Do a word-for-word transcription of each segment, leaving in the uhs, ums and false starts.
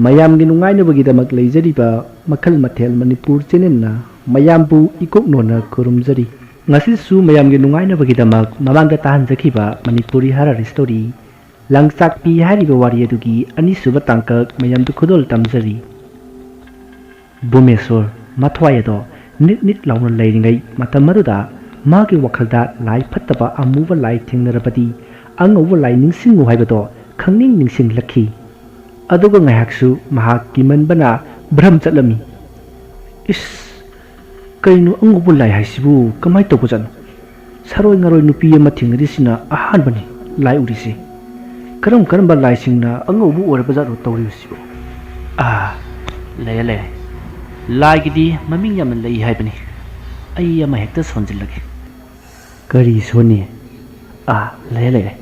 ꯃꯌꯥꯝꯒꯤ ꯅꯨꯡꯉꯥꯏꯅꯕꯒꯤꯗꯃꯛ ꯂꯩꯖꯔꯤꯕ ꯃꯈꯜ ꯃꯊꯦꯜ ꯃꯅꯤꯄꯨꯔ ꯆꯦꯅꯦꯜꯅ ꯃꯌꯥꯝꯕꯨ ꯏꯀꯣꯛ ꯅꯣꯟꯅ ꯈꯨꯔꯨꯝꯖꯔꯤ꯫ ꯉꯁꯤꯁꯨ ꯃꯌꯥꯝꯒꯤ ꯅꯨꯡꯉꯥꯏꯅꯕꯒꯤꯗꯃꯛ ꯃꯃꯥꯡꯗ ꯇꯥꯍꯟꯖꯈꯤꯕ ꯃꯅꯤꯄꯨꯔꯤ ꯍꯔꯔ ꯁ꯭ꯇꯣꯔꯤ ꯂꯪꯆꯥꯛꯄꯤ ꯍꯥꯏꯔꯤꯕ ꯋꯥꯔꯤ ꯑꯗꯨꯒꯤ ꯑꯅꯤꯁꯨꯕ ꯇꯥꯡꯀꯛ ꯃꯌꯥꯝꯗ ꯈꯨꯗꯣꯜ ꯇꯝꯖꯔꯤ꯫ ꯚꯨꯃꯦꯁꯣꯔ ꯃꯊ꯭ꯋꯥꯏ ꯑꯗꯣ ꯅꯤꯠ ꯅꯤꯠ ꯂꯥꯎꯅ ꯂꯩꯔꯤꯉꯩ ꯃꯇꯝ ꯑꯗꯨꯗ ꯃꯥꯒꯤ ꯋꯥꯈꯜꯗ ꯂꯥꯏ ꯐꯠꯇꯕ ꯑꯃꯨꯕ ꯂꯥꯏ ꯊꯦꯡꯅꯔꯕꯗꯤ ꯑꯉꯧꯕ ꯂꯥꯏ ꯅꯤꯡꯁꯤꯡꯉꯨ ꯍꯥꯏꯕꯗꯣ ꯈꯪꯅꯤꯡ ꯅꯤꯡꯁꯤꯡꯂꯛꯈꯤ꯫ ꯑꯗꯨꯒ ꯉꯥꯏꯍꯥꯛꯁꯨ ꯃꯍꯥꯛ ꯀꯤꯃꯟꯕꯅ ꯚ꯭ꯔꯝ ꯆꯠꯂꯝꯃꯤ꯫ ꯏꯁ, ꯀꯩꯅꯣ ꯑꯉꯧꯕ ꯂꯥꯏ ꯍꯥꯏꯁꯤꯕꯨ? ꯀꯃꯥꯏ ꯇꯧꯕꯖꯥꯠꯅꯣ? ꯁꯥꯔꯣꯏ ꯉꯥꯔꯣꯏ ꯅꯨꯄꯤ ꯑꯃ ꯊꯦꯡꯅꯔꯤꯁꯤꯅ ꯑꯍꯥꯟꯕꯅꯤ ꯂꯥꯏ ꯎꯔꯤꯁꯦ꯫ ꯀꯔꯝ ꯀꯔꯝꯕ ꯂꯥꯏꯁꯤꯡꯅ ꯑꯉꯧꯕ ꯑꯣꯏꯔꯕꯖꯥꯠꯅꯣ ꯇꯧꯔꯤꯕꯁꯤꯕꯨ? ꯑꯥ, ꯂꯩꯔꯦ ꯂꯩꯔꯦ꯫ ꯂꯥꯏꯒꯤꯗꯤ ꯃꯃꯤꯡ ꯌꯥꯝꯅ ꯂꯩ ꯍꯥꯏꯕꯅꯤ꯫ ꯑꯩ ꯑꯃ ꯍꯦꯛꯇ ꯁꯣꯟꯖꯤꯜꯂꯒꯦ꯫ ꯀꯔꯤ ꯁꯣꯟꯅꯤ? ꯑꯥ, ꯂꯩꯔꯦ ꯂꯩꯔꯦ꯫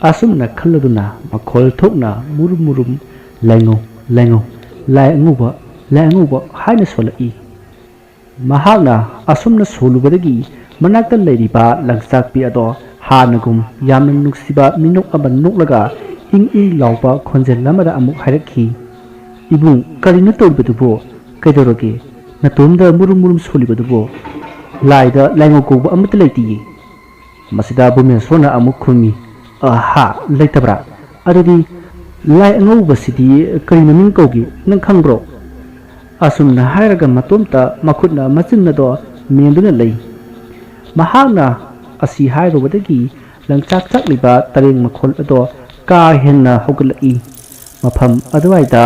ꯑꯁꯨꯝꯅ ꯈꯜꯂꯗꯨꯅ ꯃꯈꯣꯜ ꯊꯣꯛꯅ ꯃꯨꯔꯨꯝ ꯃꯨꯔꯨꯝ ꯂꯥꯏꯉꯧ, ꯂꯥꯏꯉꯧ, ꯂꯥꯏ ꯑꯉꯧꯕ, ꯂꯥꯏ ꯑꯉꯧꯕ ꯍꯥꯏꯅ ꯁꯣꯜꯂꯛꯏ꯫ ꯃꯍꯥꯛꯅ ꯑꯁꯨꯝꯅ ꯁꯣꯜꯂꯨꯕꯗꯒꯤ ꯃꯅꯥꯛꯇ ꯂꯩꯔꯤꯕ ꯂꯪꯆꯥꯛꯄꯤ ꯑꯗꯣ ꯍꯥꯟꯅꯒꯨꯝ ꯌꯥꯝꯅ ꯅꯨꯡꯁꯤꯕ ꯃꯤꯅꯣꯛ ꯑꯃ ꯅꯣꯛꯂꯒ ꯏꯪ ꯏꯪ ꯂꯥꯎꯕ ꯈꯣꯟꯖꯦꯜ ꯑꯃꯗ ꯑꯃꯨꯛ ꯍꯥꯏꯔꯛꯈꯤ, "ꯏꯕꯨꯡ, ꯀꯔꯤꯅꯣ ꯇꯧꯔꯤꯕꯗꯨꯕꯣ? ꯀꯩꯗꯧꯔꯒꯦ? ꯅꯇꯣꯝꯗ ꯃꯨꯔꯨꯝ ꯃꯨꯔꯨꯝ ꯁꯣꯜꯂꯤꯕꯗꯨꯕꯣ? ꯂꯥꯏꯗ ꯂꯥꯏꯉꯧ ꯀꯧꯕ ꯑꯃꯠꯇ ꯂꯩꯇꯤꯌꯦ꯫" ꯃꯁꯤꯗ ꯚꯨꯃꯦꯁꯣꯔꯅ ꯑꯃꯨꯛ ꯈꯨꯝꯃꯤ, "ꯑꯍꯥ, ꯂꯩꯇꯕ꯭ꯔꯥ? ꯑꯗꯨꯗꯤ ꯂꯥꯏ ꯑꯉꯧꯕꯁꯤꯗꯤ ꯀꯔꯤ ꯃꯃꯤꯡ ꯀꯧꯒꯦ? ꯅꯪ ꯈꯪꯕ꯭ꯔꯣ?" ꯑꯁꯨꯝꯅ ꯍꯥꯏꯔꯒ ꯃꯇꯣꯝꯇ ꯃꯈꯨꯠꯅ ꯃꯆꯤꯟ ꯑꯗꯣ ꯃꯦꯟꯗꯨꯅ ꯂꯩ꯫ ꯃꯍꯥꯛꯅ ꯑꯁꯤ ꯍꯥꯏꯔꯨꯕꯗꯒꯤ ꯂꯪꯆꯥꯛ ꯆꯥꯛꯂꯤꯕ ꯇꯔꯦꯡ ꯃꯈꯣꯜ ꯑꯗꯣ ꯀꯥ ꯍꯦꯟꯅ ꯍꯧꯒꯠꯂꯛꯏ꯫ ꯃꯐꯝ ꯑꯗꯨꯋꯥꯏꯗ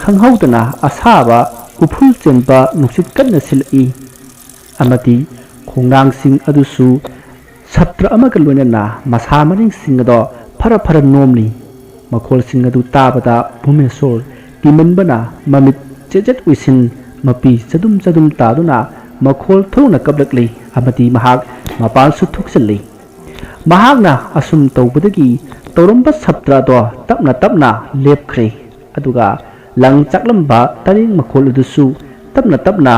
ꯈꯪꯍꯧꯗꯅ ꯑꯁꯥꯕ ꯎꯐꯨꯜ ꯆꯦꯟꯕ ꯅꯨꯡꯁꯤꯠ ꯀꯟꯅ ꯁꯤꯜꯂꯛꯏ꯫ ꯑꯃꯗꯤ ꯈꯣꯡꯅꯥꯡꯁꯤꯡ ꯑꯗꯨꯁꯨ ꯁꯞꯇ꯭ꯔ ꯑꯃꯒ ꯂꯣꯏꯅꯅ ꯃꯁꯥ ꯃꯔꯦꯡꯁꯤꯡ ꯑꯗꯣ ꯐꯔ ꯐꯔ ꯅꯣꯝꯂꯤ꯫ ꯃꯈꯣꯜꯁꯤꯡ ꯑꯗꯨ ꯇꯥꯕꯗ ꯚꯨꯃꯦꯁꯣꯔ ꯀꯤꯃꯟꯕꯅ ꯃꯃꯤꯠ ꯆꯦꯠ ꯆꯦꯠ ꯎꯏꯁꯤꯟ, ꯃꯄꯤ ꯆꯗꯨꯝ ꯆꯗꯨꯝ ꯇꯥꯗꯨꯅ ꯃꯈꯣꯜ ꯊꯣꯛꯅ ꯀꯞꯂꯛꯂꯤ ꯑꯃꯗꯤ ꯃꯍꯥꯛ ꯃꯄꯥꯟꯁꯨ ꯊꯣꯛꯆꯜꯂꯤ꯫ ꯃꯍꯥꯛꯅ ꯑꯁꯨꯝ ꯇꯧꯕꯗꯒꯤ ꯇꯧꯔꯝꯕ ꯁꯞꯇ꯭ꯔ ꯑꯗꯣ ꯇꯞꯅ ꯇꯞꯅ ꯂꯦꯞꯈ꯭ꯔꯦ꯫ ꯑꯗꯨꯒ ꯂꯪ ꯆꯥꯛꯂꯝꯕ ꯇꯔꯦꯡ ꯃꯈꯣꯜ ꯑꯗꯨꯁꯨ ꯇꯞꯅ ꯇꯞꯅ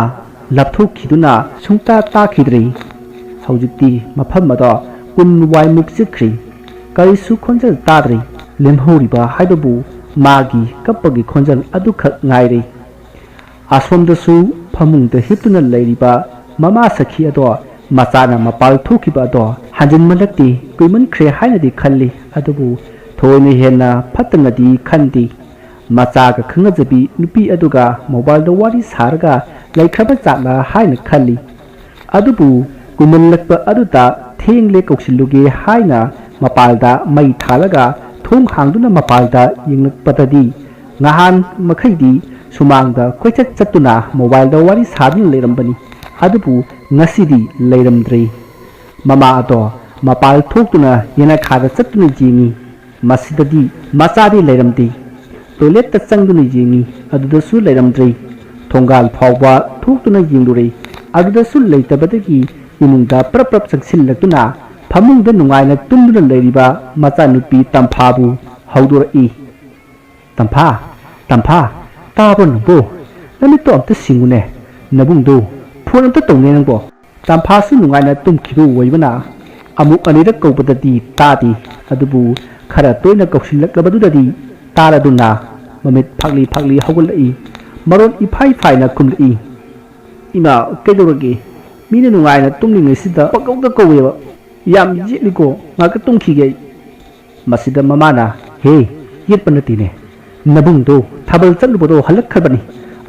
ꯂꯥꯞꯊꯣꯛꯈꯤꯗꯨꯅ ꯁꯨꯡꯇꯥ ꯇꯥꯈꯤꯗ꯭ꯔꯦ꯫ ꯍꯧꯖꯤꯛꯇꯤ ꯃꯐꯝ ꯑꯗꯣ ꯎꯟ ꯋꯥꯏꯃꯨꯛ ꯆꯤꯛꯈ꯭ꯔꯦ꯫ ꯀꯔꯤꯁꯨ ꯈꯣꯟꯖꯦꯜ ꯇꯥꯗ꯭ꯔꯦ꯫ ꯂꯦꯝꯍꯧꯔꯤꯕ ꯍꯥꯏꯕꯕꯨ ꯃꯥꯒꯤ ꯀꯞꯄꯒꯤ ꯈꯣꯟꯖꯦꯜ ꯑꯗꯨꯈꯛ ꯉꯥꯏꯔꯦ꯫ ꯑꯁꯣꯝꯗꯁꯨ ꯐꯃꯨꯡꯗ ꯍꯤꯞꯇꯨꯅ ꯂꯩꯔꯤꯕ ꯃꯃꯥ ꯁꯈꯤ ꯑꯗꯣ ꯃꯆꯥꯅ ꯃꯄꯥꯜ ꯊꯣꯛꯈꯤꯕ ꯑꯗꯣ ꯍꯟꯖꯤꯟꯃꯜꯂꯛꯇꯦ, ꯀꯨꯏꯃꯟꯈ꯭ꯔꯦ ꯍꯥꯏꯅꯗꯤ ꯈꯜꯂꯤ꯫ ꯑꯗꯨꯕꯨ ꯊꯣꯏꯅ ꯍꯦꯟꯅ ꯐꯠꯇꯅꯗꯤ ꯈꯟꯗꯦ꯫ ꯃꯆꯥꯒ ꯈꯪꯅꯖꯕꯤ ꯅꯨꯄꯤ ꯑꯗꯨꯒ ꯃꯣꯕꯥꯏꯜꯗ ꯋꯥꯔꯤ ꯁꯥꯔꯒ ꯂꯩꯈ꯭ꯔꯕ ꯖꯥꯠꯂꯥ ꯍꯥꯏꯅ ꯈꯜꯂꯤ꯫ ꯑꯗꯨꯕꯨ ꯀꯨꯏꯃꯜꯂꯛꯄ ꯑꯗꯨꯗ ꯊꯦꯡꯂꯦ ꯀꯧꯁꯤꯜꯂꯨꯒꯦ ꯍꯥꯏꯅ ꯃꯄꯥꯜꯗ ꯃꯩ ꯊꯥꯜꯂꯒ ꯊꯣꯡ ꯍꯥꯡꯗꯨꯅ ꯃꯄꯥꯜꯗ ꯌꯦꯡꯂꯛꯄꯗꯗꯤ ꯉꯍꯥꯟ ꯃꯈꯩꯗꯤ ꯁꯨꯃꯥꯡꯗ ꯀꯣꯏꯆꯠ ꯆꯠꯇꯨꯅ ꯃꯣꯕꯥꯏꯜꯗ ꯋꯥꯔꯤ ꯁꯥꯗꯨꯅ ꯂꯩꯔꯝꯕꯅꯤ꯫ ꯑꯗꯨꯕꯨ ꯉꯁꯤꯗꯤ ꯂꯩꯔꯝꯗ꯭ꯔꯦ꯫ ꯃꯃꯥ ꯑꯗꯣ ꯃꯄꯥꯜ ꯊꯣꯛꯇꯨꯅ ꯌꯦꯅꯈꯥꯗ ꯆꯠꯇꯨꯅ ꯌꯦꯡꯉꯤ꯫ ꯃꯁꯤꯗꯗꯤ ꯃꯆꯥꯗꯤ ꯂꯩꯔꯝꯗꯦ꯫ ꯇꯣꯏꯂꯦꯠꯇ ꯆꯪꯗꯨꯅ ꯌꯦꯡꯉꯤ, ꯑꯗꯨꯗꯁꯨ ꯂꯩꯔꯝꯗ꯭ꯔꯦ꯫ ꯊꯣꯡꯒꯥꯜ ꯐꯥꯎꯕ ꯊꯣꯛꯇꯨꯅ ꯌꯦꯡꯂꯨꯔꯦ, ꯑꯗꯨꯗꯁꯨ ꯂꯩꯇꯕꯗꯒꯤ ꯏꯃꯨꯡꯗ ꯄ꯭ꯔꯞ ꯄ꯭ꯔꯞ ꯆꯪꯁꯤꯜꯂꯛꯇꯨꯅ ꯐꯃꯨꯡꯗ ꯅꯨꯡꯉꯥꯏꯅ ꯇꯨꯝꯗꯨꯅ ꯂꯩꯔꯤꯕ ꯃꯆꯥꯅꯨꯄꯤ ꯇꯝꯐꯥꯕꯨ ꯍꯧꯗꯣꯔꯛꯏ꯫ "ꯇꯝꯐꯥ, ꯇꯝꯐꯥ, ꯇꯥꯕ꯭ꯔꯣ ꯅꯪꯕꯣ? ꯅꯃꯤꯠꯇꯣ ꯑꯝꯇ ꯁꯤꯡꯉꯨꯅꯦ, ꯅꯕꯨꯡꯗꯣ ꯐꯣꯟ ꯑꯝꯇ ꯇꯧꯅꯦ ꯅꯪꯕꯣ?" ꯇꯝꯐꯥꯁꯨ ꯅꯨꯡꯉꯥꯏꯅ ꯇꯨꯝꯈꯤꯕ ꯑꯣꯏꯕꯅ ꯑꯃꯨꯛ ꯑꯅꯤꯔꯛ ꯀꯧꯕꯗꯗꯤ ꯇꯥꯗꯦ꯫ ꯑꯗꯨꯕꯨ ꯈꯔ ꯇꯣꯏꯅ ꯀꯧꯁꯤꯜꯂꯛꯂꯕꯗꯨꯗꯗꯤ ꯇꯥꯔꯗꯨꯅ ꯃꯃꯤꯠ ꯐꯥꯛꯂꯤ ꯐꯥꯛꯂꯤ ꯍꯧꯒꯠꯂꯛꯏ꯫ ꯃꯔꯣꯟ ꯏꯐꯥꯏ ꯐꯥꯏꯅ ꯈꯨꯝꯂꯛꯏ꯫ "ꯏꯃꯥ, ꯀꯩꯗꯧꯔꯒꯦ? ꯃꯤꯅ ꯅꯨꯡꯉꯥꯏꯅ ꯇꯨꯝꯂꯤꯉꯩꯁꯤꯗ ꯄꯪꯀꯧꯗ ꯀꯧꯋꯦꯕ꯫ ꯌꯥꯝ ꯌꯦꯠꯂꯤꯀꯣ, ꯉꯥꯛꯇ ꯇꯨꯝꯈꯤꯒꯦ ꯑꯩ꯫" ꯃꯁꯤꯗ ꯃꯃꯥꯅ, "ꯍꯦ, ꯌꯦꯠꯄ ꯅꯠꯇꯦꯅꯦ, ꯅꯕꯨꯡꯗꯣ ꯊꯥꯕꯜ ꯆꯠꯂꯨꯕꯗꯣ ꯍꯜꯂꯛꯈ꯭ꯔꯕꯅꯤ꯫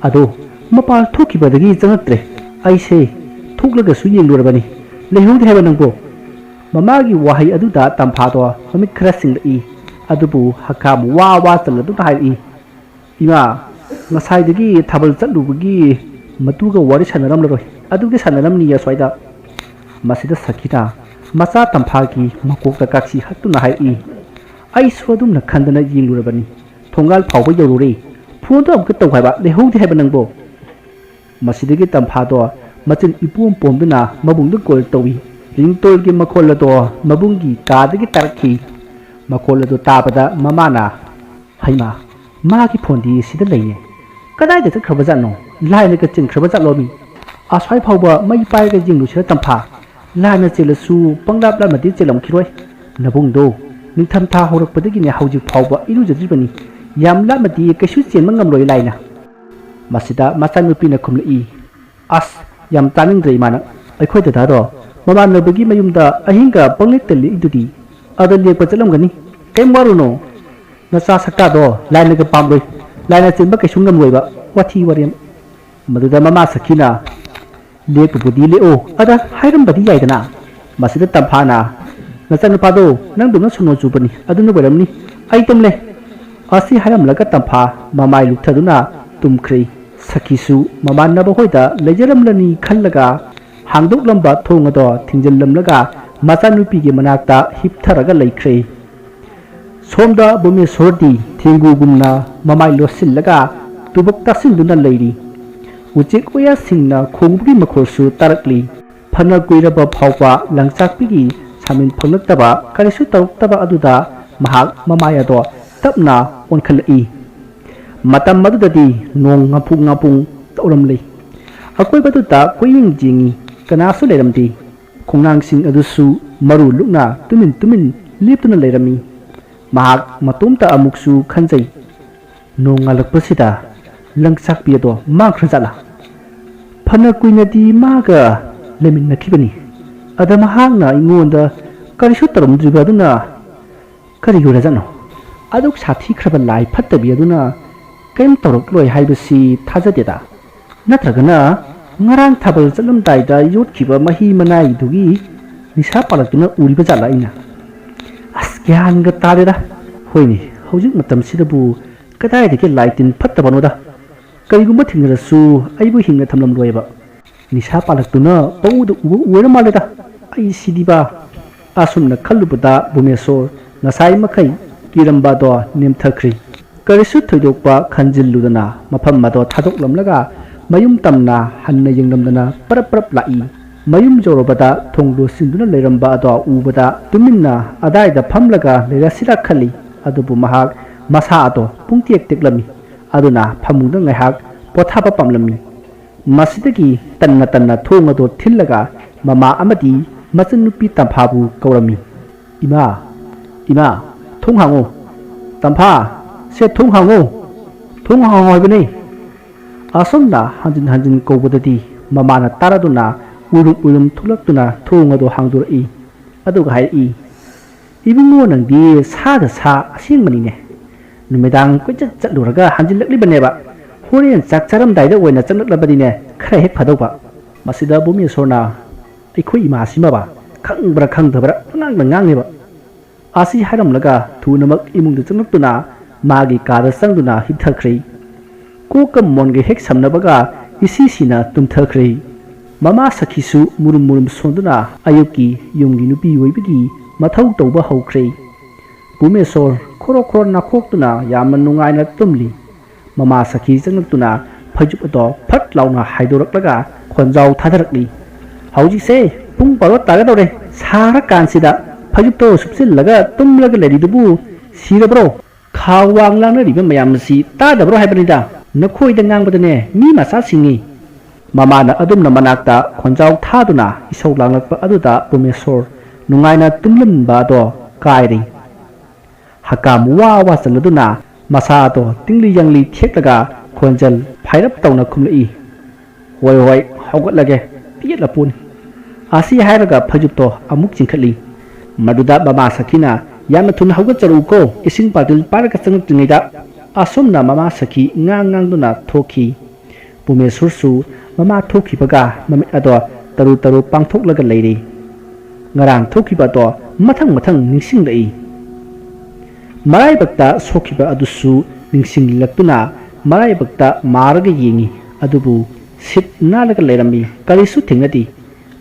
ꯑꯗꯣ ꯃꯄꯥꯜ ꯊꯣꯛꯈꯤꯕꯗꯒꯤ ꯆꯪꯉꯛꯇ꯭ꯔꯦ꯫ ꯑꯩꯁꯦ ꯊꯣꯛꯂꯒꯁꯨ ꯌꯦꯡꯂꯨꯔꯕꯅꯤ, ꯂꯩꯍꯧꯗꯦ ꯍꯥꯏꯕ ꯅꯪꯕꯣ?" ꯃꯃꯥꯒꯤ ꯋꯥꯍꯩ ꯑꯗꯨꯗ ꯇꯝꯐꯥꯗꯣ ꯃꯃꯤꯠ ꯈꯔ ꯁꯤꯡꯂꯛꯏ꯫ ꯑꯗꯨꯕꯨ ꯍꯀꯥꯝ ꯋꯥ ꯋꯥ ꯆꯜꯂꯗꯨꯅ ꯍꯥꯏꯔꯛꯏ, "ꯏꯃꯥ, ꯉꯁꯥꯏꯗꯒꯤ ꯊꯥꯕꯜ ꯆꯠꯂꯨꯕꯒꯤ ꯃꯇꯨꯒ ꯋꯥꯔꯤ ꯁꯥꯟꯅꯔꯝꯂꯔꯣꯏ, ꯑꯗꯨꯒꯤ ꯁꯥꯟꯅꯔꯝꯅꯤ ꯑꯁ꯭ꯋꯥꯏꯗ꯫" ꯃꯁꯤꯗ ꯁꯈꯤꯅ ꯃꯆꯥ ꯇꯝꯐꯥꯒꯤ ꯃꯀꯣꯛꯇ ꯀꯥꯛꯁꯤ ꯍꯛꯇꯨꯅ ꯍꯥꯏꯔꯛꯏ꯫ ꯑꯩꯁꯨ ꯑꯗꯨꯝꯅ ꯈꯟꯗꯅ ꯌꯦꯡꯂꯨꯔꯕꯅꯤ꯫ ꯊꯣꯡꯒꯥꯜ ꯐꯥꯎꯕ ꯌꯧꯔꯨꯔꯦ꯫ ꯐꯣꯟꯗꯣ ꯑꯃꯨꯛꯀ ꯇꯧ ꯍꯥꯏꯕ, ꯂꯩꯍꯧꯗꯦ ꯍꯥꯏꯕ ꯅꯪꯕꯣ? ꯃꯁꯤꯗꯒꯤ ꯇꯝꯐꯥꯗꯣ ꯃꯆꯤꯟ ꯏꯄꯣꯝ ꯄꯣꯝꯗꯨꯅ ꯃꯕꯨꯡꯗ ꯀꯣꯜ ꯇꯧꯏ꯫ ꯔꯤꯡꯇꯣꯟꯒꯤ ꯃꯈꯣꯜ ꯑꯗꯣ ꯃꯕꯨꯡꯒꯤ ꯀꯥꯗꯒꯤ ꯇꯥꯔꯛꯈꯤ꯫ ꯃꯈꯣꯜ ꯑꯗꯨ ꯇꯥꯕꯗ ꯃꯃꯥꯅ, "ꯍꯩꯃꯥ, ꯃꯥꯒꯤ ꯐꯣꯟꯗꯤ ꯁꯤꯗ ꯂꯩꯅꯦ꯫ ꯀꯗꯥꯏꯗ ꯆꯠꯈ꯭ꯔꯕꯖꯥꯠꯅꯣ? ꯂꯥꯏꯅꯒ ꯆꯤꯟꯈ꯭ꯔꯕ ꯖꯥꯠꯂꯣ ꯃꯤ? ꯑꯁ꯭ꯋꯥꯏ ꯐꯥꯎꯕ ꯃꯩ ꯄꯥꯏꯔꯒ ꯌꯦꯡꯂꯨꯁꯤꯔ ꯇꯝꯐꯥ? ꯂꯥꯏꯅ ꯆꯦꯜꯂꯁꯨ ꯄꯪꯂꯥꯞ ꯂꯥꯞꯅꯗꯤ ꯆꯦꯜꯂꯝꯈꯤꯔꯣꯏ꯫ ꯅꯕꯨꯡꯗꯣ ꯅꯤꯡꯊꯝꯊꯥ ꯍꯧꯔꯛꯄꯗꯒꯤꯅꯦ ꯍꯧꯖꯤꯛ ꯐꯥꯎꯕ ꯏꯔꯨꯖꯗ꯭ꯔꯤꯕꯅꯤ꯫ "ꯌꯥꯝ ꯂꯥꯞꯅꯗꯤ ꯀꯩꯁꯨ ꯆꯦꯟꯕ ꯉꯝꯂꯣꯏ ꯂꯥꯏꯅ"꯫ ꯃꯁꯤꯗ ꯃꯆꯥꯅꯨꯄꯤꯅ ꯈꯨꯝꯂꯛꯏ, "ꯑꯁ, ꯌꯥꯝ ꯇꯥꯅꯤꯡꯗ꯭ꯔꯦ ꯏꯃꯥꯅ꯫ ꯑꯩꯈꯣꯏ ꯗꯗꯥꯗꯣ ꯃꯃꯥꯟꯅꯕꯒꯤ ꯃꯌꯨꯝꯗ ꯑꯍꯤꯡꯒ ꯄꯪꯂꯦꯛꯇ ꯂꯦꯛꯏꯗꯨꯗꯤ꯫ ꯑꯗ ꯂꯦꯛꯄ ꯆꯠꯂꯝꯒꯅꯤ꯫ ꯀꯩꯝ ꯋꯥꯔꯨꯅꯣ꯫ ꯅꯆꯥ ꯁꯛꯇꯥꯗꯣ ꯂꯥꯏꯅꯒ ꯄꯥꯝꯂꯣꯏ꯫ ꯂꯥꯏꯅ ꯆꯦꯟꯕ ꯀꯩꯁꯨ ꯉꯝꯂꯣꯏꯕ꯫ ꯋꯥꯊꯤ ꯋꯥꯔꯦꯝ"꯫ ꯃꯗꯨꯗ ꯃꯃꯥ ꯁꯈꯤꯅ, "ꯂꯦꯛꯄꯕꯨꯗꯤ ꯂꯦꯛꯑꯣ, ꯑꯗ ꯍꯥꯏꯔꯝꯕꯗꯤ ꯌꯥꯏꯗꯅ"꯫ ꯃꯁꯤꯗ ꯇꯝꯐꯥꯅ, "ꯅꯆꯥꯅꯨꯄꯥꯗꯣ ꯅꯪꯗꯧꯅ ꯁꯣꯅꯣ ꯆꯨꯕꯅꯤ, ꯑꯗꯨꯅ ꯑꯣꯏꯔꯝꯅꯤ꯫ ꯑꯩ ꯇꯨꯝꯂꯦ"꯫ ꯑꯁꯤ ꯍꯥꯏꯔꯝꯂꯒ ꯇꯝꯐꯥ ꯃꯃꯥꯏ ꯂꯨꯞꯊꯗꯨꯅ ꯇꯨꯝꯈ꯭ꯔꯦ꯫ ꯁꯈꯤꯁꯨ ꯃꯃꯥꯟꯅꯕ ꯍꯣꯏꯗ ꯂꯩꯖꯔꯝꯂꯅꯤ ꯈꯜꯂꯒ ꯍꯥꯡꯗꯣꯛꯂꯝꯕ ꯊꯣꯡ ꯑꯗꯣ ꯊꯤꯡꯖꯤꯜꯂꯝꯂꯒ ꯃꯆꯥꯅꯨꯄꯤꯒꯤ ꯃꯅꯥꯛꯇ ꯍꯤꯞꯊꯔꯒ ꯂꯩꯈ꯭ꯔꯦ꯫ ꯁꯣꯝꯗ ꯚꯨꯃꯦꯁꯣꯔꯗꯤ ꯊꯦꯡꯒꯨꯒꯨꯝꯅ ꯃꯃꯥꯏ ꯂꯣꯠꯁꯤꯜꯂꯒ ꯇꯨꯕꯛ ꯇꯥꯁꯤꯟꯗꯨꯅ ꯂꯩꯔꯤ꯫ ꯎꯆꯦꯛ ꯋꯥꯌꯥꯁꯤꯡꯅ ꯈꯣꯡꯕꯒꯤ ꯃꯈꯣꯜꯁꯨ ꯇꯥꯔꯛꯂꯤ꯫ ꯐꯅ ꯀꯨꯏꯔꯕ ꯐꯥꯎꯕ ꯂꯪꯆꯥꯛꯄꯤꯒꯤ ꯁꯥꯃꯤꯟ ꯐꯪꯂꯛꯇꯕ, ꯀꯔꯤꯁꯨ ꯇꯧꯔꯛꯇꯕ ꯑꯗꯨꯗ ꯃꯍꯥꯛ ꯃꯃꯥꯏ ꯑꯗꯣ ꯇꯞꯅ ꯑꯣꯟꯈꯠꯂꯛꯏ꯫ ꯃꯇꯝ ꯑꯗꯨꯗꯗꯤ ꯅꯣꯡ ꯉꯥꯄꯨꯡ ꯉꯥꯄꯨꯡ ꯇꯧꯔꯝꯂꯤ꯫ ꯑꯀꯣꯏꯕꯗꯨꯗ ꯀꯣꯏꯌꯦꯡ ꯌꯦꯡꯉꯤ, ꯀꯅꯥꯁꯨ ꯂꯩꯔꯝꯗꯦ꯫ ꯈꯣꯡꯅꯥꯡꯁꯤꯡ ꯑꯗꯨꯁꯨ ꯃꯔꯨ ꯂꯨꯛꯅ ꯇꯨꯃꯤꯟ ꯇꯨꯃꯤꯟ ꯂꯦꯞꯇꯨꯅ ꯂꯩꯔꯝꯃꯤ꯫ ꯃꯍꯥꯛ ꯃꯇꯣꯝꯇ ꯑꯃꯨꯛꯁꯨ ꯈꯟꯖꯩ, "ꯅꯣꯡꯉꯥꯜꯂꯛꯄꯁꯤꯗ ꯂꯪꯆꯥꯛꯄꯤ ꯑꯗꯣ ꯃꯥꯡꯈ꯭ꯔꯖꯥꯠꯂꯥ? ꯐꯅ ꯀꯨꯏꯅꯗꯤ ꯃꯥꯒ ꯂꯩꯃꯤꯟꯅꯈꯤꯕꯅꯤ꯫ ꯑꯗ ꯃꯍꯥꯛꯅ ꯑꯩꯉꯣꯟꯗ ꯀꯔꯤꯁꯨ ꯇꯧꯔꯝꯗ꯭ꯔꯤꯕ ꯑꯗꯨꯅ ꯀꯔꯤꯒꯤ ꯑꯣꯏꯔꯖꯥꯠꯅꯣ? ꯑꯗꯨꯛ ꯁꯥꯊꯤꯈ꯭ꯔꯕ ꯂꯥꯏ ꯐꯠꯇꯕꯤ ꯑꯗꯨꯅ ꯀꯔꯤꯝ ꯇꯧꯔꯛꯂꯣꯏ ꯍꯥꯏꯕꯁꯤ ꯊꯥꯖꯗꯦꯗ꯫ ꯅꯠꯇ꯭ꯔꯒꯅ ꯉꯔꯥꯡ ꯊꯥꯕꯜ ꯆꯠꯂꯝꯗꯥꯏꯗ ꯌꯣꯠꯈꯤꯕ ꯃꯍꯤ ꯃꯅꯥꯏꯗꯨꯒꯤ ꯅꯤꯁꯥ ꯄꯥꯂꯛꯇꯨꯅ ꯎꯔꯤꯕ ꯖꯥꯠꯂꯥ ꯑꯩꯅ? ꯑꯁ, ꯒ꯭ꯌꯥꯟꯒ ꯇꯥꯗꯦꯗ꯫ ꯍꯣꯏꯅꯦ, ꯍꯧꯖꯤꯛ ꯃꯇꯝꯁꯤꯗꯕꯨ ꯀꯗꯥꯏꯗꯒꯤ ꯂꯥꯏ ꯇꯤꯟ ꯐꯠꯇꯕꯅꯣꯗ? ꯀꯔꯤꯒꯨꯝꯕ ꯊꯦꯡꯅꯔꯁꯨ ꯑꯩꯕꯨ ꯍꯤꯡꯅ ꯊꯝꯂꯝꯂꯣꯏꯕ꯫ ꯅꯤꯁꯥ ꯄꯥꯂꯛꯇꯨꯅ ꯄꯪꯎꯗ ꯎꯕ ꯑꯣꯏꯔ ꯃꯥꯜꯂꯦꯗ꯫ ꯑꯩ ꯁꯤꯗꯤꯕ"꯫ ꯑꯁꯨꯝꯅ ꯈꯜꯂꯨꯕꯗ ꯚꯨꯃꯦꯁꯣꯔ ꯉꯁꯥꯏ ꯃꯈꯩ ꯀꯤꯔꯝꯕ ꯑꯗꯣ ꯅꯦꯝꯊꯈ꯭ꯔꯦ꯫ ꯀꯔꯤꯁꯨ ꯊꯣꯏꯗꯣꯛꯄ ꯈꯟꯖꯤꯜꯂꯨꯗꯅ ꯃꯐꯝ ꯑꯗꯣ ꯊꯥꯗꯣꯛꯂꯝꯂꯒ ꯃꯌꯨꯝ ꯇꯝꯅ ꯍꯟꯅ ꯌꯦꯡꯂꯝꯗꯅ ꯄꯔꯞ ꯄꯔꯞ ꯂꯥꯛꯏ꯫ ꯃꯌꯨꯝ ꯌꯧꯔꯕꯗ ꯊꯣꯡ ꯂꯣꯠꯁꯤꯟꯗꯨꯅ ꯂꯩꯔꯝꯕ ꯑꯗꯣ ꯎꯕꯗ ꯇꯨꯃꯤꯟꯅ ꯑꯗꯥꯏꯗ ꯐꯝꯂꯒ ꯂꯩꯔꯁꯤꯔꯥ ꯈꯜꯂꯤ꯫ ꯑꯗꯨꯕꯨ ꯃꯍꯥꯛ ꯃꯁꯥ ꯑꯗꯣ ꯄꯨꯡꯇꯦꯛ ꯇꯦꯛꯂꯝꯃꯤ꯫ ꯑꯗꯨꯅ ꯐꯃꯨꯡꯗ ꯉꯥꯏꯍꯥꯛ ꯄꯣꯊꯥꯕ ꯄꯥꯝꯂꯝꯃꯤ꯫ ꯃꯁꯤꯗꯒꯤ ꯇꯟꯅ ꯇꯟꯅ ꯊꯣꯡ ꯑꯗꯨ ꯊꯤꯜꯂꯒ ꯃꯃꯥ ꯑꯃꯗꯤ ꯃꯆꯟꯅꯨꯄꯤ ꯇꯝꯐꯥꯕꯨ ꯀꯧꯔꯝꯃꯤ꯫ "ꯏꯃꯥ, ꯏꯃꯥ, ꯊꯣꯡ ꯍꯥꯡꯉꯨ꯫ ꯇꯝꯐꯥ, "ꯁꯦ, ꯊꯣꯡ ꯍꯥꯡꯉꯣ, ꯊꯣꯡ ꯍꯥꯡꯉꯣ ꯍꯥꯏꯕꯅꯦ!" ꯑꯁꯨꯝꯅ ꯍꯟꯖꯤꯟ ꯍꯟꯖꯤꯟ ꯀꯧꯕꯗꯗꯤ ꯃꯃꯥꯅ ꯇꯥꯔꯗꯨꯅ ꯎꯏꯔꯨꯝ ꯎꯏꯔꯨꯝ ꯊꯣꯛꯂꯛꯇꯨꯅ ꯊꯣꯡ ꯑꯗꯨ ꯍꯥꯡꯗꯣꯔꯛꯏ꯫ ꯑꯗꯨꯒ ꯍꯥꯏꯔꯛꯏ, "ꯏꯕꯨꯡꯉꯣ, ꯅꯪꯗꯤ ꯁꯥꯗ ꯁꯥ ꯑꯁꯦꯡꯕꯅꯤꯅꯦ꯫ ꯅꯨꯃꯤꯗꯥꯡ ꯀꯣꯏꯆꯠ ꯆꯠꯂꯨꯔꯒ ꯍꯟꯖꯤꯜꯂꯛꯂꯤꯕꯅꯦꯕ꯫ ꯍꯣꯔꯦꯟ ꯆꯥꯛ ꯆꯥꯔꯝꯗꯥꯏꯗ ꯑꯣꯏꯅ ꯆꯪꯂꯛꯂꯕꯗꯤꯅꯦ ꯈꯔ ꯍꯦꯛ ꯐꯗꯧꯕ꯫" ꯃꯁꯤꯗ ꯚꯨꯃꯦꯁꯣꯔꯅ, "ꯑꯩꯈꯣꯏ ꯏꯃꯥꯁꯤꯃꯕ ꯈꯪꯕ꯭ꯔꯥ ꯈꯪꯗꯕ꯭ꯔꯥ ꯄꯉꯥꯡꯗ ꯉꯥꯡꯂꯦꯕ꯫" ꯑꯁꯤ ꯍꯥꯏꯔꯝꯂꯒ ꯊꯨꯅꯃꯛ ꯏꯃꯨꯡꯗ ꯆꯪꯂꯛꯇꯨꯅ ꯃꯥꯒꯤ ꯀꯥꯗ ꯆꯪꯗꯨꯅ ꯍꯤꯞꯊꯈ꯭ꯔꯦ꯫ ꯀꯣꯛꯀ ꯃꯣꯟꯒ ꯍꯦꯛ ꯁꯝꯅꯕꯒ ꯏꯁꯤ ꯁꯤꯅ ꯇꯨꯝꯊꯈ꯭ꯔꯦ꯫ ꯃꯃꯥ ꯁꯈꯤꯁꯨ ꯃꯨꯔꯨꯝ ꯃꯨꯔꯨꯝ ꯁꯣꯟꯗꯨꯅ ꯑꯌꯨꯛꯀꯤ ꯌꯨꯝꯒꯤ ꯅꯨꯄꯤ ꯑꯣꯏꯕꯒꯤ ꯃꯊꯧ ꯇꯧꯕ ꯍꯧꯈ꯭ꯔꯦ꯫ ꯄꯨꯃꯦꯁꯣꯔ ꯈꯣꯔꯣ ꯈꯣꯔꯣ ꯅꯥꯈꯣꯛꯇꯨꯅ ꯌꯥꯝꯅ ꯅꯨꯡꯉꯥꯏꯅ ꯇꯨꯝꯂꯤ꯫ ꯃꯃꯥ ꯁꯈꯤ ꯆꯪꯂꯛꯇꯨꯅ ꯐꯩꯖꯨꯞ ꯑꯗꯣ ꯐꯠ ꯂꯥꯎꯅ ꯍꯥꯏꯗꯣꯔꯛꯂꯒ ꯈꯣꯟꯖꯥꯎ ꯊꯥꯗꯔꯛꯂꯤ, "ꯍꯧꯖꯤꯛꯁꯦ ꯄꯨꯡ ꯕꯥꯔꯣ ꯇꯥꯒꯗꯧꯔꯦ꯫ ꯁꯥꯔꯀꯥꯟꯁꯤꯗ ꯐꯩꯖꯨꯞꯇꯣ ꯁꯨꯞꯆꯤꯜꯂꯒ ꯇꯨꯝꯂꯒ ꯂꯩꯔꯤꯗꯨꯕꯨ ꯁꯤꯔꯕ꯭ꯔꯣ? ꯈꯥ ꯋꯥꯡ ꯂꯥꯡꯅꯔꯤꯕ ꯃꯌꯥꯝ ꯑꯁꯤ ꯇꯥꯗꯕ꯭ꯔꯣ ꯍꯥꯏꯕꯅꯤꯗ꯫ ꯅꯈꯣꯏꯗ ꯉꯥꯡꯕꯗꯅꯦ ꯃꯤ ꯃꯆꯥꯁꯤꯡꯉꯤ꯫" ꯃꯃꯥꯅ ꯑꯗꯨꯝꯅ ꯃꯅꯥꯛꯇ ꯈꯣꯟꯖꯥꯎ ꯊꯥꯗꯨꯅ ꯏꯁꯧ ꯂꯥꯡꯂꯛꯄ ꯑꯗꯨꯗ ꯄꯨꯃꯦꯁꯣꯔ ꯅꯨꯡꯉꯥꯏꯅ ꯇꯨꯝꯂꯝꯕ ꯑꯗꯣ ꯀꯥꯏꯔꯤ꯫ ꯍꯀꯥꯝ ꯋꯥ ꯋꯥ ꯆꯜꯂꯗꯨꯅ ꯃꯁꯥꯗꯣ ꯇꯤꯡꯂꯤ ꯌꯥꯡꯂꯤ ꯊꯦꯛꯂꯒ ꯈꯣꯟꯖꯦꯜ ꯐꯥꯏꯔꯞ ꯇꯧꯅ ꯈꯨꯝꯂꯛꯏ, "ꯍꯣꯏ, ꯍꯣꯏ, ꯍꯧꯒꯠꯂꯒꯦ, ꯄꯦꯠꯂꯄꯣꯠꯅꯤ꯫" ꯑꯁꯤ ꯍꯥꯏꯔꯒ ꯐꯩꯖꯨꯞꯇꯣ ꯑꯃꯨꯛ ꯆꯤꯡꯈꯠꯂꯤ꯫ ꯃꯗꯨꯗ ꯃꯃꯥ ꯁꯈꯤꯅ, "ꯌꯥꯝꯅ ꯊꯨꯅ ꯍꯧꯒꯠꯆꯔꯛꯎꯀꯣ, ꯏꯁꯤꯡ ꯕꯥꯇꯤꯜ ꯄꯥꯏꯔꯒ ꯆꯪꯂꯛꯇ꯭ꯔꯤꯉꯩꯗ꯫" ꯑꯁꯨꯝꯅ ꯃꯃꯥ ꯁꯈꯤ ꯉꯥꯡ ꯉꯥꯡꯗꯨꯅ ꯊꯣꯛꯈꯤ꯫ ꯄꯨꯃꯦꯁꯣꯔꯁꯨ ꯃꯃꯥ ꯊꯣꯛꯈꯤꯕꯒ ꯃꯃꯤꯠ ꯑꯗꯣ ꯇꯔꯨ ꯇꯔꯨ ꯄꯥꯡꯊꯣꯛꯂꯒ ꯂꯩꯔꯤ꯫ ꯉꯔꯥꯡ ꯊꯣꯛꯈꯤꯕ ꯑꯗꯣ ꯃꯊꯪ ꯃꯊꯪ ꯅꯤꯡꯁꯤꯡꯂꯛꯏ꯫ ꯃꯔꯥꯏꯕꯛꯇ ꯁꯣꯛꯈꯤꯕ ꯑꯗꯨꯁꯨ ꯅꯤꯡꯁꯤꯡꯂꯛꯇꯨꯅ ꯃꯔꯥꯏꯕꯛꯇ ꯃꯥꯔꯒ ꯌꯦꯡꯉꯤ, ꯑꯗꯨꯕꯨ ꯁꯤꯠ ꯅꯥꯜꯂꯒ ꯂꯩꯔꯝꯃꯤ, ꯀꯔꯤꯁꯨ ꯊꯦꯡꯅꯗꯦ꯫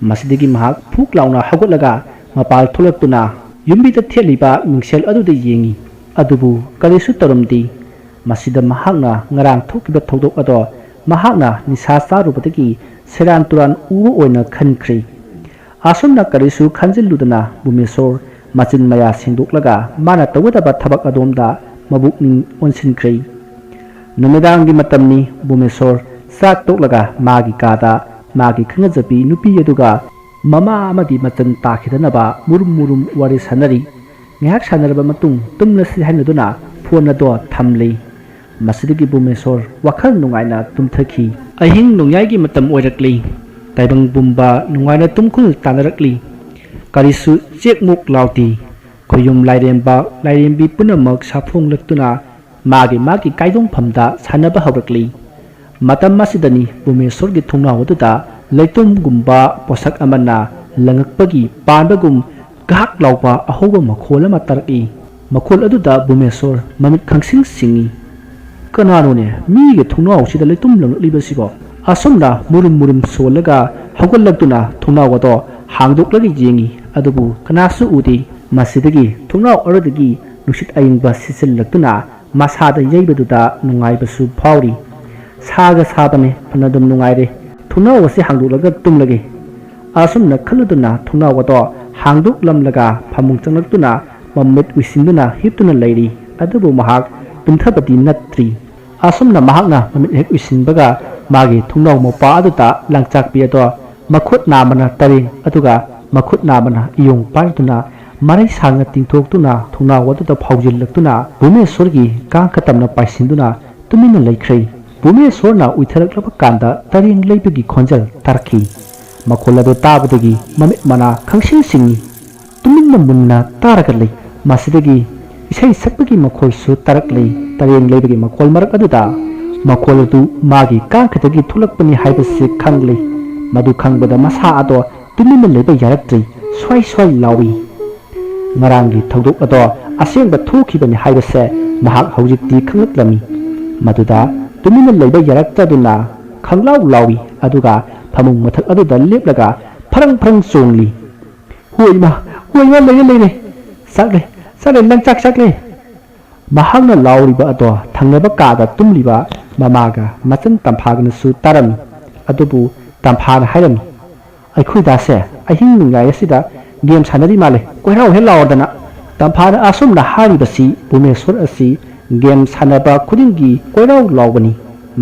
ꯃꯁꯤꯗꯒꯤ ꯃꯍꯥꯛ ꯐꯨꯛ ꯂꯥꯎꯅ ꯍꯧꯒꯠꯂꯒ ꯃꯄꯥꯜ ꯊꯣꯛꯂꯛꯇꯨꯅ ꯌꯨꯝꯕꯤꯗ ꯊꯦꯠꯂꯤꯕ ꯃꯤꯡꯁꯦꯜ ꯑꯗꯨꯗ ꯌꯦꯡꯉꯤ, ꯑꯗꯨꯕꯨ ꯀꯔꯤꯁꯨ ꯇꯧꯔꯝꯗꯦ꯫ ꯃꯁꯤꯗ ꯃꯍꯥꯛꯅ ꯉꯔꯥꯡ ꯊꯣꯛꯈꯤꯕ ꯊꯧꯗꯣꯛ ꯑꯗꯣ ꯃꯍꯥꯛꯅ ꯅꯤꯁꯥ ꯆꯥꯔꯨꯕꯗꯒꯤ ꯁꯦꯔꯥꯟ ꯇꯨꯔꯥꯟ ꯎꯕ ꯑꯣꯏꯅ ꯈꯟꯈ꯭ꯔꯦ꯫ ꯑꯁꯨꯝꯅ ꯀꯔꯤꯁꯨ ꯈꯟꯖꯤꯜꯂꯨꯗꯅ ꯕꯨꯃꯦꯁꯣꯔ ꯃꯆꯤꯟ ꯃꯌꯥ ꯁꯦꯡꯗꯣꯛꯂꯒ ꯃꯥꯅ ꯇꯧꯒꯗꯕ ꯊꯕꯛ ꯑꯗꯣꯝꯗ ꯃꯕꯨꯛꯅꯤꯡ ꯑꯣꯟꯁꯤꯟꯈ꯭ꯔꯦ꯫ ꯅꯨꯃꯤꯗꯥꯡꯒꯤ ꯃꯇꯝꯅꯤ꯫ ꯕꯨꯃꯦꯁꯣꯔ ꯆꯥꯛ ꯇꯣꯛꯂꯒ ꯃꯥꯒꯤ ꯀꯥꯗ ꯃꯥꯒꯤ ꯈꯪꯅꯖꯕꯤ ꯅꯨꯄꯤ ꯑꯗꯨꯒ ꯃꯃꯥ ꯑꯃꯗꯤ ꯃꯆꯟ ꯇꯥꯈꯤꯗꯅꯕ ꯃꯨꯔꯨꯝ ꯃꯨꯔꯨꯝ ꯋꯥꯔꯤ ꯁꯥꯟꯅꯔꯤ꯫ ꯉꯥꯏꯍꯥꯛ ꯁꯥꯟꯅꯔꯕ ꯃꯇꯨꯡ ꯇꯨꯝꯂꯁꯤ ꯍꯥꯏꯅꯗꯨꯅ ꯐꯣꯟ ꯑꯗꯣ ꯊꯝꯂꯤ꯫ ꯃꯁꯤꯗꯒꯤ ꯚꯨꯃꯦꯁꯣꯔ ꯋꯥꯈꯜ ꯅꯨꯡꯉꯥꯏꯅ ꯇꯨꯝꯊꯈꯤ꯫ ꯑꯍꯤꯡ ꯅꯣꯡꯌꯥꯏꯒꯤ ꯃꯇꯝ ꯑꯣꯏꯔꯛꯂꯤ꯫ ꯇꯥꯏꯕꯪ ꯄꯨꯝꯕ ꯅꯨꯡꯉꯥꯏꯅ ꯇꯨꯝꯈꯨꯜ ꯇꯥꯅꯔꯛꯂꯤ꯫ ꯀꯔꯤꯁꯨ ꯆꯦꯛꯃꯨꯛ ꯂꯥꯎꯗꯦ꯫ ꯈꯣꯌꯨꯝ ꯂꯥꯏꯔꯦꯝꯕ, ꯂꯥꯏꯔꯦꯝꯕꯤ ꯄꯨꯝꯅꯃꯛ ꯁꯥꯐꯣꯡꯂꯛꯇꯨꯅ ꯃꯥꯒꯤ ꯃꯥꯒꯤ ꯀꯥꯏꯗꯣꯡꯐꯝꯗ ꯁꯥꯟꯅꯕ ꯍꯧꯔꯛꯂꯤ꯫ ꯃꯇꯝ ꯑꯁꯤꯗꯅꯤ ꯚꯨꯃꯦꯁꯣꯔꯒꯤ ꯊꯣꯡꯅꯥꯎ ꯑꯗꯨꯗ ꯂꯩꯇꯣꯝꯒꯨꯝꯕ ꯄꯣꯠꯁꯛ ꯑꯃꯅ ꯂꯪꯉꯛꯄꯒꯤ ꯄꯥꯟꯕꯒꯨꯝ ꯒꯍꯥꯛ ꯂꯥꯎꯕ ꯑꯍꯧꯕ ꯃꯈꯣꯜ ꯑꯃ ꯇꯥꯔꯛꯏ꯫ ꯃꯈꯣꯜ ꯑꯗꯨꯗ ꯚꯨꯃꯦꯁꯣꯔ ꯃꯃꯤꯠ ꯈꯪꯁꯤꯡ ꯁꯤꯡꯏ꯫ "ꯀꯅꯥꯅꯣꯅꯦ ꯃꯤꯒꯤ ꯊꯣꯡꯅꯥꯎꯁꯤꯗ ꯂꯩꯇꯣꯝ ꯂꯪꯂꯛꯂꯤꯕꯁꯤꯕꯣ?" ꯑꯁꯨꯝꯅ ꯃꯨꯔꯨꯝ ꯃꯨꯔꯨꯝ ꯁꯣꯜꯂꯒ ꯍꯧꯒꯠꯂꯛꯇꯨꯅ ꯊꯣꯡꯅꯥꯎ ꯑꯗꯣ ꯍꯥꯡꯗꯣꯛꯂꯒ ꯌꯦꯡꯏ꯫ ꯑꯗꯨꯕꯨ ꯀꯅꯥꯁꯨ ꯎꯗꯦ꯫ ꯃꯁꯤꯗꯒꯤ ꯊꯣꯡꯅꯥꯎ ꯑꯗꯨꯗꯒꯤ ꯅꯨꯡꯁꯤꯠ ꯑꯏꯪꯕ ꯁꯤꯠꯆꯤꯜꯂꯛꯇꯨꯅ ꯃꯁꯥꯗ ꯌꯩꯕꯗꯨꯗ ꯅꯨꯡꯉꯥꯏꯕꯁꯨ ꯐꯥꯎꯔꯤ꯫ ꯁꯥꯒ ꯁꯥꯕꯅꯦ, ꯐꯅꯗꯨꯝ ꯅꯨꯡꯉꯥꯏꯔꯦ꯫ ꯊꯣꯡꯅꯥꯎ ꯑꯁꯤ ꯍꯥꯡꯗꯣꯛꯂꯒ ꯇꯨꯝꯂꯒꯦ꯫ ꯑꯁꯨꯝꯅ ꯈꯜꯂꯗꯨꯅ ꯊꯣꯡꯅꯥꯎ ꯑꯗꯣ ꯍꯥꯡꯗꯣꯛꯂꯝꯂꯒ ꯐꯃꯨꯡ ꯆꯪꯂꯛꯇꯨꯅ ꯃꯃꯤꯠ ꯎꯏꯁꯤꯟꯗꯨꯅ ꯍꯤꯞꯇꯨꯅ ꯂꯩꯔꯤ꯫ ꯑꯗꯨꯕꯨ ꯃꯍꯥꯛ ꯇꯨꯝꯊꯕꯗꯤ ꯅꯠꯇ꯭ꯔꯤ꯫ ꯑꯁꯨꯝꯅ ꯃꯍꯥꯛꯅ ꯃꯃꯤꯠ ꯍꯦꯛ ꯎꯏꯁꯤꯟꯕꯒ ꯃꯥꯒꯤ ꯊꯣꯡꯅꯥꯎ ꯃꯄꯥ ꯑꯗꯨꯗ ꯂꯪꯆꯥꯛꯄꯤ ꯑꯗꯣ ꯃꯈꯨꯠ ꯅꯥꯝꯃꯅ ꯇꯔꯦꯡ ꯑꯗꯨꯒ ꯃꯈꯨꯠ ꯅꯥꯝꯃꯅ ꯏꯌꯣꯡ ꯄꯥꯏꯔꯗꯨꯅ ꯃꯔꯩ ꯁꯥꯡꯅ ꯇꯤꯡꯊꯣꯛꯇꯨꯅ ꯊꯣꯡꯅꯥꯎ ꯑꯗꯨꯗ ꯐꯥꯎꯖꯤꯜꯂꯛꯇꯨꯅ ꯚꯨꯃꯦꯁꯣꯔꯒꯤ ꯀꯥꯡ ꯈꯇꯝꯅ ꯄꯥꯏꯁꯤꯟꯗꯨꯅ ꯇꯨꯃꯤꯟꯅ ꯂꯩꯈ꯭ꯔꯦ꯫ ꯚꯨꯃꯦꯁꯣꯔꯅ ꯎꯏꯊꯔꯛꯂꯕ ꯀꯥꯟꯗ ꯇꯔꯦꯡ ꯂꯩꯕꯒꯤ ꯈꯣꯟꯖꯦꯜ ꯇꯥꯔꯛꯈꯤ꯫ ꯃꯈꯣꯜ ꯑꯗꯨ ꯇꯥꯕꯗꯒꯤ ꯃꯃꯤꯠ ꯃꯅꯥ ꯈꯪꯁꯤꯡ ꯁꯤꯡꯏ꯫ ꯇꯨꯃꯤꯟꯅ ꯃꯨꯟꯅ ꯇꯥꯔꯒ ꯂꯩ꯫ ꯃꯁꯤꯗꯒꯤ ꯏꯁꯩ ꯁꯛꯄꯒꯤ ꯃꯈꯣꯜꯁꯨ ꯇꯥꯔꯛꯂꯤ꯫ ꯇꯔꯦꯡ ꯂꯩꯕꯒꯤ ꯃꯈꯣꯜ ꯃꯔꯛ ꯑꯗꯨꯗ ꯃꯈꯣꯜ ꯑꯗꯨ ꯃꯥꯒꯤ ꯀꯥꯡꯈꯗꯒꯤ ꯊꯣꯛꯂꯛꯄꯅꯤ ꯍꯥꯏꯕꯁꯤ ꯈꯪꯂꯤ꯫ ꯃꯗꯨ ꯈꯪꯕꯗ ꯃꯁꯥ ꯑꯗꯣ ꯇꯨꯃꯤꯟꯅ ꯂꯩꯕ ꯌꯥꯔꯛꯇ꯭ꯔꯤ꯫ ꯁ꯭ꯋꯥꯏ ꯁ꯭ꯋꯥꯏ ꯂꯥꯎꯏ꯫ ꯉꯔꯥꯡꯒꯤ ꯊꯧꯗꯣꯛ ꯑꯗꯣ ꯑꯁꯦꯡꯕ ꯊꯣꯛꯈꯤꯕꯅꯤ ꯍꯥꯏꯕꯁꯦ ꯃꯍꯥꯛ ꯍꯧꯖꯤꯛꯇꯤ ꯈꯪꯂꯛꯂꯝꯃꯤ꯫ ꯃꯗꯨꯗ ꯇꯨꯃꯤꯟꯅ ꯂꯩꯕ ꯌꯥꯔꯛꯇꯗꯨꯅ ꯈꯪꯂꯥꯎ ꯂꯥꯎꯏ꯫ ꯑꯗꯨꯒ ꯐꯃꯨꯡ ꯃꯊꯛ ꯑꯗꯨꯗ ꯂꯦꯞꯂꯒ ꯐꯔꯪ ꯐꯔꯪ ꯆꯣꯡꯂꯤ꯫ "ꯍꯣꯏ ꯏꯃꯥ, ꯍꯣꯏ ꯏꯃꯥ, ꯂꯩꯔꯦ, ꯂꯩꯔꯦ꯫ ꯆꯥꯛꯂꯦ, ꯆꯥꯛꯂꯦ, ꯂꯪꯆꯥꯛ ꯆꯥꯛꯂꯦ꯫" ꯃꯍꯥꯛꯅ ꯂꯥꯎꯔꯤꯕ ꯑꯗꯣ ꯊꯪꯅꯕ ꯀꯥꯗ ꯇꯨꯝꯂꯤꯕ ꯃꯃꯥꯒ ꯃꯆꯟ ꯇꯝꯐꯥꯒꯅꯁꯨ ꯇꯥꯔꯝꯃꯤ꯫ ꯑꯗꯨꯕꯨ ꯇꯝꯐꯥꯅ ꯍꯥꯏꯔꯝꯃꯤ, "ꯑꯩꯈꯣꯏ ꯗꯥꯁꯦ ꯑꯍꯤꯡ ꯅꯣꯡꯌꯥꯏ ꯑꯁꯤꯗ ꯒꯦꯝ ꯁꯥꯟꯅꯔꯤ ꯃꯥꯜꯂꯦ, ꯀꯣꯏꯔꯥꯎ ꯍꯦꯛ ꯂꯥꯎꯔꯗꯅ꯫" ꯇꯝꯐꯥꯅ ꯑꯁꯨꯝꯅ ꯍꯥꯏꯔꯤꯕꯁꯤ ꯚꯨꯃꯦꯁꯣꯔ ꯑꯁꯤ ꯒꯦꯝ ꯁꯥꯟꯅꯕ ꯈꯨꯗꯤꯡꯒꯤ ꯀꯣꯏꯔꯥꯎ ꯂꯥꯎꯕꯅꯤ꯫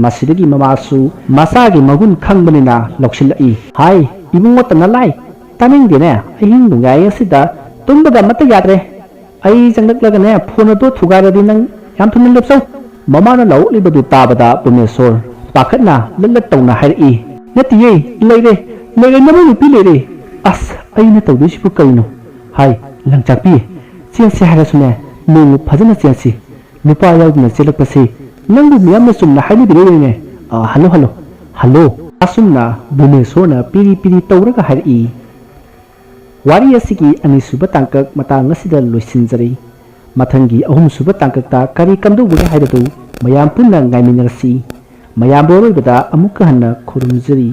ꯃꯁꯤꯗꯒꯤ ꯃꯃꯥꯁꯨ ꯃꯆꯥꯒꯤ ꯃꯒꯨꯟ ꯈꯪꯕꯅꯤꯅ ꯂꯧꯁꯤꯜꯂꯛꯏ꯫ "ꯍꯥꯏ, ꯏꯕꯨꯡꯉꯣ ꯇꯝꯅ ꯂꯥꯏ, ꯇꯥꯅꯤꯡꯗꯦꯅꯦ, ꯑꯍꯤꯡ ꯅꯣꯡꯌꯥꯏ ꯑꯁꯤꯗ ꯇꯨꯝꯕꯒ ꯑꯃꯠꯇ ꯌꯥꯗ꯭ꯔꯦ꯫ ꯑꯩ ꯆꯪꯂꯛꯂꯒꯅꯦ ꯐꯣꯟ ꯑꯗꯣ ꯊꯨꯒꯥꯏꯔꯗꯤ ꯅꯪ "ꯌꯥꯝ ꯊꯨꯅ ꯂꯦꯞꯆꯧ!" ꯃꯃꯥꯅ ꯂꯥꯎꯔꯛꯂꯤꯕꯗꯨ ꯇꯥꯕꯗ ꯄꯨꯃꯦꯁꯣꯔ ꯄꯥꯈꯠꯅ ꯂꯠ ꯂꯠ ꯇꯧꯅ ꯍꯥꯏꯔꯛꯏ, "ꯅꯠꯇꯤꯌꯦ, ꯂꯩꯔꯦ, ꯂꯩꯔꯦ, ꯅꯃꯧ ꯅꯨꯄꯤ ꯂꯩꯔꯦ!" "ꯑꯁ, ꯑꯩꯅ ꯇꯧꯗꯣꯏꯁꯤꯕꯨ ꯀꯔꯤꯅꯣ?" "ꯍꯥꯏ, ꯂꯪꯆꯥꯛꯄꯤ, ꯆꯦꯟꯁꯤ ꯍꯥꯏꯔꯁꯨꯅꯦ, ꯅꯣꯡꯃ ꯐꯖꯅ ꯆꯦꯟꯁꯤ꯫ ꯅꯨꯄꯥ ꯌꯥꯎꯗꯅ ꯆꯦꯜꯂꯛꯄꯁꯤ ꯅꯪꯕꯨ ꯃꯤꯌꯥꯝꯅ ꯆꯨꯝꯅ ꯍꯥꯏꯅꯕꯤꯔꯣꯏꯅꯦ꯫ ꯑ, ꯍꯜꯂꯣ, ꯍꯜꯂꯣ, ꯍꯜꯂꯣ!" ꯑꯁꯨꯝꯅ ꯚꯨꯕꯅꯦꯁꯣꯔꯅ ꯄꯤꯔꯤ ꯄꯤꯔꯤ ꯇꯧꯔꯒ ꯍꯥꯏꯔꯛꯏ꯫ ꯋꯥꯔꯤ ꯑꯁꯤꯒꯤ ꯑꯅꯤꯁꯨꯕ ꯇꯥꯡꯀꯛ ꯃꯇꯥꯡ ꯑꯁꯤꯗ ꯂꯣꯏꯁꯤꯟꯖꯔꯤ꯫ ꯃꯊꯪꯒꯤ ꯑꯍꯨꯝꯁꯨꯕ ꯇꯥꯡꯀꯛꯇ ꯀꯔꯤ ꯀꯝꯗꯧꯕꯒꯦ ꯍꯥꯏꯕꯗꯨ ꯃꯌꯥꯝ ꯄꯨꯟꯅ ꯉꯥꯏꯃꯤꯟꯅꯔꯁꯤ꯫ ꯃꯌꯥꯝꯕꯨ ꯑꯔꯣꯏꯕꯗ ꯑꯃꯨꯛꯀ ꯍꯟꯅ ꯈꯨꯔꯨꯝꯖꯔꯤ꯫